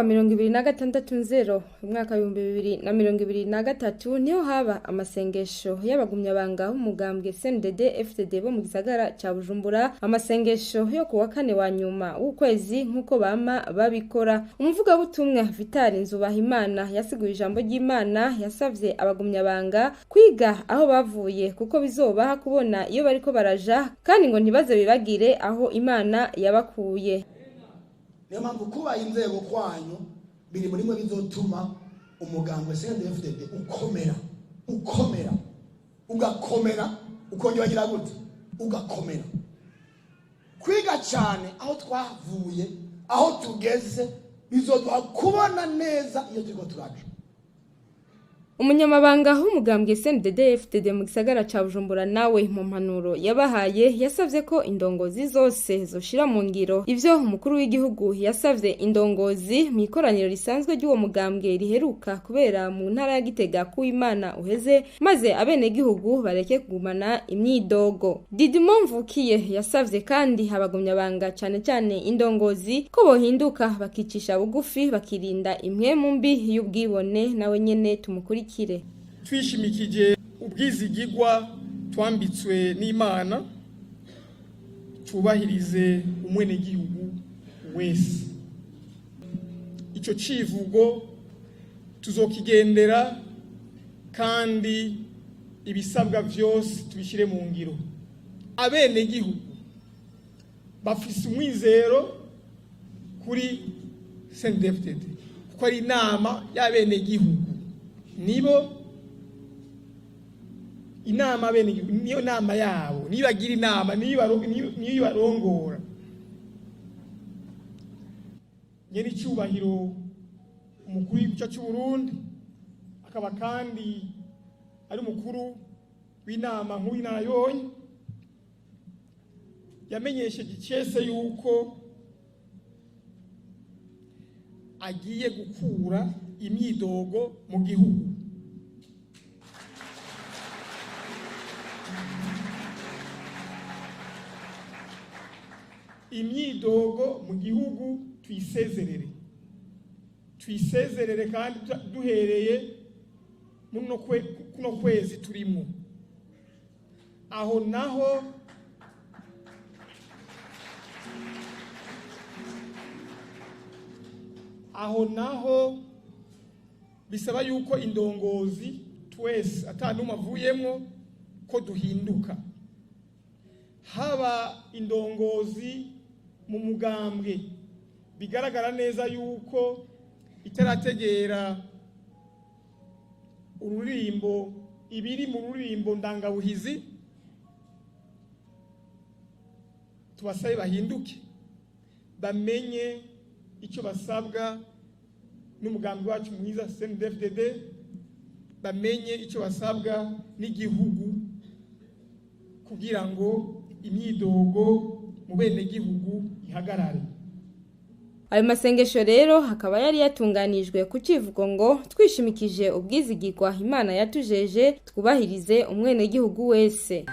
wa 26 nzero umwaka 2023 niho haba amasengesho y'abagumyabanga b'umugambwe CNDD FDD bo mu gisagara ca Bujumbura, amasengesho yo kuwa kane wa nyuma w'ukwezi nk'uko bama babikora. Umuvugabutumwa Vital Nzubahimana yasiguye ijambo ry'Imana, yasavye abagumyabanga kwiga aho bavuye kuko bizobaha kubona iyo bariko baraja, kandi ngo ntibaze bibagire aho Imana yabakuye. Niyo mpamvu kubaha inzego kwanyu biri muri mwe bizotuma umugambwe CNDD-FDD ukomera, ukomera, ugakomera, ukongera wagira gute, ugakomera. Kwiga cyane aho twavuye, aho tugeze, bizoduha kubona neza iyo turiko turaca. Umunyamabanga w'umugambwe CNDD FDD mu gisagara ca Bujumbura nawe mu mpanuro yabahaye yasavye ko indongozi zose zoshira mu ngiro ivyo umukuru w'igihugu yasavye indongozi mu ikoraniro risanzwe ry'uwo mugambwe riheruka kubera mu ntara ya Gitega ku Imana uheze, maze abenegihugu bareke kugumana imyidogo. Didimo Mvukiye yasavye kandi abagumyabanga cane cane indongozi ko bohinduka bakicisha bugufi, bakirinda impwemu mbi y'ubwibone. Nawe nyene tumukurikire. Twishimikije ubwizigigwa twambitswe n'Imana, twubahirize umwenegihugu wese. Ico civugo tuzokigendera kandi ibisabwa vyose tubishire mu ngiro. Abenegihugu bafise umwizero kuri CNDD-FDD kuko ari inama y'abenegihugu, nibo inama bene, niyo nama yabo, nibagira inama niyo ibarongora. Nyene icyubahiro umukuru w'igihugu cy'u Burundi akaba kandi ari umukuru w'inama nkuru y'inararibonye, yamenyesheje icese yuko agiye gukura imyidogo mu gihugu. Imyidogo mu gihugu tuyisezerere, tuyisezerere kandi duhereye muno kuno kwezi turimo. Aho naho bisaba yuko indongozi twese ata n'umwe avuyemwo ko duhinduka, haba indongozi mu mugambwe bigaragara neza yuko itarategera ururimbo ibiri mu rurimbo ndangabuhizi, tubasabe bahinduke, bamenye icyo basabwa n'umugambi wacu mwiza CNDD-FDD, bamenye icyo basabwa n'igihugu kugira ngo imyidogo mu benegihugu ihagarare. Ayo masengesho rero akaba yari yatunganijwe ku civugo ngo twishimikije ubwizigirwa Imana yatujeje, twubahirize umwenegihugu wese.